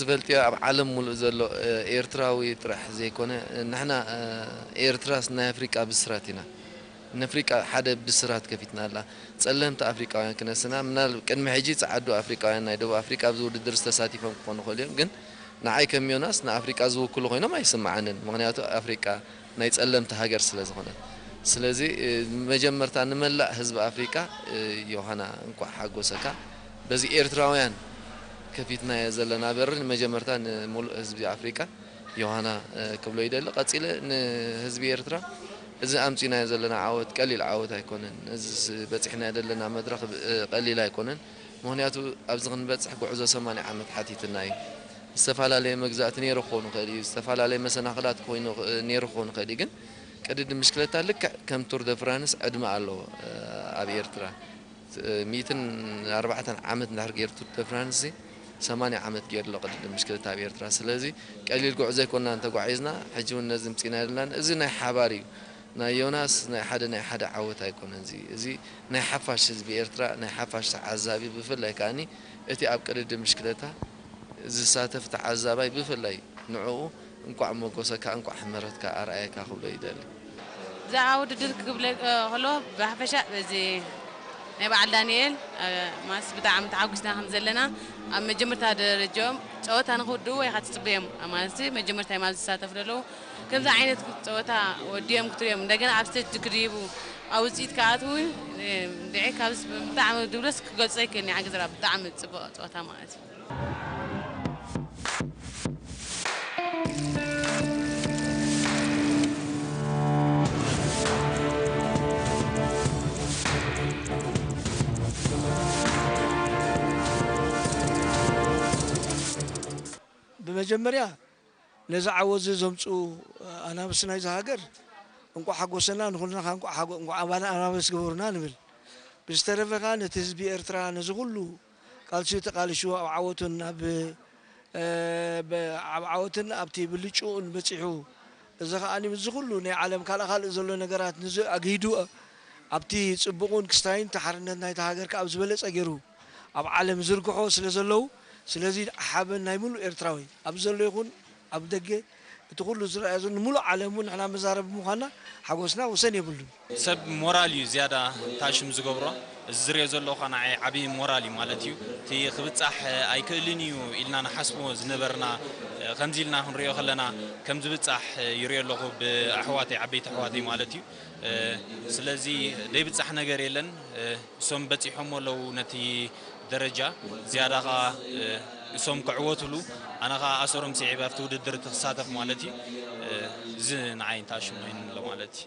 ዝፈልጥዮ ኣብ ዓለም ሙሉእ ዘሎ ኤርትራዊ ጥራሕ ዘይኮነ፣ ንሕና ኤርትራስ ናይ ኣፍሪቃ ብስራት ኢና። ንኣፍሪቃ ሓደ ብስራት ከፊትና ኣላ። ጸለምቲ ኣፍሪቃውያን ክነስና ምናል ቅድሚ ሕጂ ጸዓዱ ኣፍሪቃውያን ናይ ደቡብ ኣፍሪቃ ኣብዚ ውድድር ዝተሳቲፎም ክኾኑ ይኽእሉ እዮም፣ ግን ንዓይ ከም ዮናስ ንኣፍሪቃ ዝውክሉ ኮይኖም ኣይስምዓንን። ምኽንያቱ ኣፍሪቃ ናይ ጸለምቲ ሃገር ስለ ዝኾነት። ስለዚ መጀመርታ ንመላእ ህዝቢ ኣፍሪቃ ዮሃና እንኳዕ ሓጎሰካ። በዚ ኤርትራውያን ከፊትናዮ ዘለና በሪ ንመጀመርታ ንሙሉእ ህዝቢ ኣፍሪቃ ዮሃና ክብሎ ይደሊ። ቀጺለ ንህዝቢ ኤርትራ እዚ ኣምጺናዮ ዘለና ዓወት ቀሊል ዓወት ኣይኮነን። እዚ በጺሕናዮ ዘለና መድረኽ ቀሊል ኣይኮነን። ምኽንያቱ ኣብዚ ክንበጽሕ ጉዕዞ ሰማንያ ዓመት ሓቲትና እዩ። ዝተፈላለየ መግዛእቲ ነይሩ ክኸውን ይኽእል እዩ፣ ዝተፈላለየ መሰናኽላት ኮይኑ ነይሩ ክኸውን ይኽእል እዩ። ግን ቅድድም ብሽክለታ ልክዕ ከም ቱር ደ ፍራንስ ዕድመ ኣለዎ ኣብ ኤርትራ። ሚእትን ኣርባዕተን ዓመት እንድሕር ገይሩ ቱር ደ ፍራንስ እዚ ሰማንያ ዓመት ገይሩ ኣሎ ቅድድም ብሽክለታ ኣብ ኤርትራ። ስለዚ ቀሊል ጉዕዞ ኣይኮንናን ተጓዒዝና፣ ሕጂ እውን ነዚ ምጺና የለናን። እዚ ናይ ሓባር እዩ። ናይ ዮናስ ናይ ሓደ ናይ ሓደ ዓወት ኣይኮነን። እዚ እዚ ናይ ሓፋሽ ህዝቢ ኤርትራ፣ ናይ ሓፋሽ ተዓዛቢ፣ ብፍላይ ከኣኒ እቲ ኣብ ቅድድም ብሽክለታ ዝሳተፍ ተዓዛባይ ብፍላይ ንዕኡ እንቋዕ ሞጎሰካ፣ እንቋዕ ሕመረትካ ኣርኣየካ ክብሎ ይደሊ። ብዛዕባ ውድድር ክብለ ከሎ ብሓፈሻ በዚ ናይ በዓል ዳንኤል ማስ ብጣዕሚ ተሓጒስና ከም ዘለና ኣብ መጀመርታ ደረጃኦም ጸወታ ንክውድኡ ወይ ከዓ ትጽበዮም ማለት መጀመርታ እዮም ኣብዚ ዝሳተፉ ዘለዉ። ከምዚ ዓይነት ጸወታ ወዲኦም ክትሪኦም እንደገና ኣብ ስቴጅ ክድይቡ ኣብ ውፅኢት ክኣትዉ እንድዒ ካብዚ ብጣዕሚ ድብለስ ክገልጾ ይክእል። ንዓይ ገዘራ ብጣዕሚ ጽቡቕ ጸወታ ማለት እዩ። ብመጀመርያ ነዚ ዓወት እዚ ዘምፅኡ ኣናብስ ናይዚ ሃገር እንቋዕ ሓጎሰና፣ ንኹልና ከዓ እንቋዕ ሓጎ-፣ እንቋዕ ኣባና ኣናብስ ገበሩና ንብል። ብዝተረፈ ከዓ ነቲ ህዝቢ ኤርትራ ነዚ ኩሉ ቃልሲ ተቃሊሱ ኣብ ዓወቱን ኣብ፣ እ፣ ብ-፣ ኣብ ዓወትን ኣብቲ ብልጭኡን በፂሑ፣ እዚ ከዓ ምስዚ ኩሉ ናይ ዓለም ካልእ ካልእ ዘሎ ነገራት ንዚ ኣግሂዱ ኣብቲ ፅቡቕን ክስታይን እቲ ሓርነት ናይታ ሃገር ከዓ ኣብ ዝበለፀ ገይሩ ኣብ ዓለም ዝርግሖ ስለ ዘለዉ፣ ስለዚ ሓበን ናይ ሙሉእ ኤርትራዊ ኣብ ዘሎ ይኹን ኣብ ደገ እቲ ኩሉ ዝረኣዮ ዘሎ ንሙሉእ ዓለም እውን ንሕና መዛረቢ ምዃንና ሓጎስና ወሰን የብሉን። ሰብ ሞራል እዩ ዝያዳ ታሽም ዝገብሮ። እዚ ዝሪኦ ዘለኹ ንዓይ ዓብዪ ሞራል እዩ ማለት እዩ። እቲ ክብጻሕ ኣይክእልን እዩ ኢልና ንሓስቦ ዝነበርና፣ ከምዚ ኢልና ክንሪኦ ከለና ከም ዝብጻሕ ይሪኦ ኣለኹ ብኣሕዋተይ፣ ዓበይቲ ኣሕዋተይ ማለት እዩ። ስለዚ ዘይብጻሕ ነገር የለን። እሶም በጺሖሞ ኣለዉ ነቲ ደረጃ። ዝያዳ ኸኣ እሶም ክዕወቱሉ፣ ኣነ ኸኣ ኣሰሮም ስዒበ ኣብቲ ውድድር እቲ ክሳተፍ ማለት እዩ። እዚ ንዓይ እንታይ ሽሙ ኮይኑ ኣሎ ማለት እዩ።